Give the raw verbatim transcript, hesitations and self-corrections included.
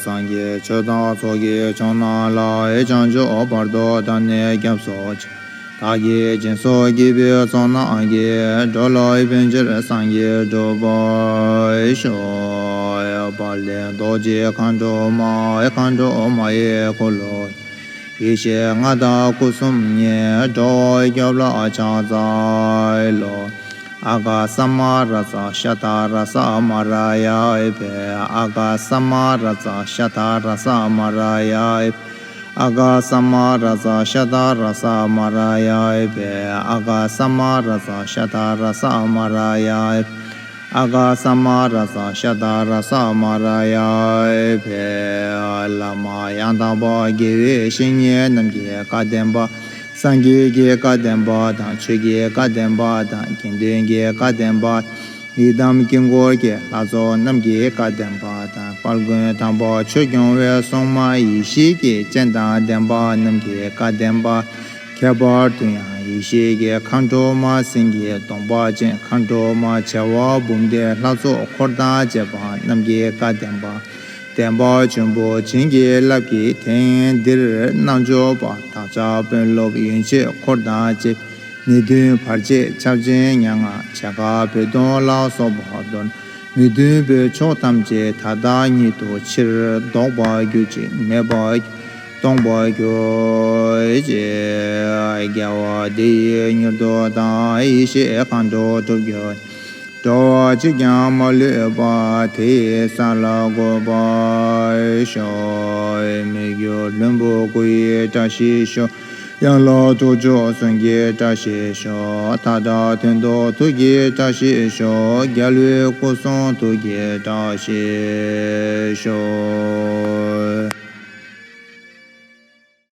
སངས་རྒྱས་ཆོས་དང་ཚོགས་ཀྱི་མཆོག་རྣམས་ལ། བྱང་ཆུབ་བར་དུ་བདག་ནི་སྐྱབས་སུ་མཆི། བདག་གིས་སྦྱིན་སོགས་བགྱིས་པའི་ཚོགས་རྣམས་ཀྱིས། འགྲོ་ལ་ཕན་ཕྱིར་སངས་རྒྱས་འགྲུབ་པར་ཤོག། དཔལ་ལྡན་རྡོ་རྗེ་མཁའ་འགྲོ་མ། མཁའ་འགྲོ་མ་ཡི་འཁོར་ལོ། ཡེ་ཤེས་ལྔ་དང་སྐུ་གསུམ་ཉིད། འགྲོ་བ་སྐྱོབ་ལ་ཕྱག་འཚལ་ལོ། ཨ་ག་ས་མ་ར་ཙ་ཤ་ཏ་ར་ས་མ་ར་ཡ་ཨི་བེ། ཨ་ག་ས་མ་ར་ཙ་ཤ་ཏ་ར་ས་མ་ར་ཡ་ཨི་བེ། ཨ་ག་ས་མ་ར་ཙ་ཤ་ཏ་ར་ས་མ་ར་ཡ་ཨི་བེ། ཨ་ག་ས་མ་ར་ཙ་ཤ་ཏ་ར་ས་མ་ར་ཡ་ཨི་བེ། ཨ་ག་ས་མ་ར་ཙ་ཤ་ཏ་ར་ས་མ་ར་ཡ་ཨི་བེ། བླ་མ་ཡང་དག་པ་དགེ་བའི་བཤེས་གཉེན་རྣམས་ཀྱི་བཀའ་བདེན་པ། སངས་རྒྱས་ཀྱི་བཀའ་བདེན་པ་དང་། ཆོས་ཀྱི་བཀའ་བདེན་པ་དང་། དགེ་འདུན་གྱི་བཀའ་བདེན་པ། ཡི་དམ་དཀྱིལ་འཁོར་གྱི་ལྷ་ཚོགས་རྣམས་ཀྱི་བཀའ་བདེན་པ་དང་། དཔལ་མགོན་དམ་པ་ཆོས་སྐྱོང་བའི་སྲུང་མ་ཡེ་ཤེས་ཀྱི་སྤྱན་དང་ལྡན་པ་རྣམས་ཀྱི་བཀའ་བདེན་པ། ཁྱད་པར་དུ་ཡང་ཡེ་ཤེས་ཀྱི་མཁའ་འགྲོ་མ། སེང་གེའི་གདོང་པ་ཅན་མཁའ་འགྲོ་མ། བྱེ་བ་འབུམ་སྡེ་ལྷ་ཚོགས་འཁོར་དང་བཅས་པ་རྣམས་ཀྱི་བཀའ་བདེན་པ། བདེན་པ་ཆེན་པོ་བྱིན་གྱིས་བརླབས་ཀྱིས་དེང་འདིར་རྣལ་འབྱོར་པ་བདག་ཅག་དཔོན་སློབ་ཡོན་ཆད་འཁོར་དང་བཅས། ནད་གདོན་བར་ཆད་ཆག་ཆེན་ཉམ་ང་། བྱད་ཀ་བུ་སྟོན་ལ་སོགས་པ་གདོན། མི་མཐུན་པའི་ཕྱོགས་ཐམས་ཅད་ད་ལྟ་ཉིད་དུ་ཕྱིར་ལྡོག་པར་གྱུར་ཅིག་མེད་པར་སྟོང་པར་གྱུར་ཅིག་རྒྱལ་བ་འདི་ཡིས་མྱུར་དུ་བདག་ཡེ་ཤེས་མཁའ་འགྲོ་འགྲུབ་གྱུར། འགྲོ་བ་གཅིག་ཀྱང་མ་ལུས་པ། དེ་ཡི་ས་ལ་འགོད་པར་ཤོག་མི་འགྱུར་ལྷུན་པོ་སྐུ་ཡི་བཀྲ་ཤིས་ཤོག་ཡན་ལག་དྲུག་ཅུ་གསུམ་གྱི་བཀྲ་ཤིས་ཤོག་མཐའ་དག་དོན་རྟོགས་ཐུགས་ཀྱི་བཀྲ་ཤིས་ཤོག་རྒྱལ་བའི་སྐུ་གསུང་ཐུགས་ཀྱི་བཀྲ་ཤིས་ཤོག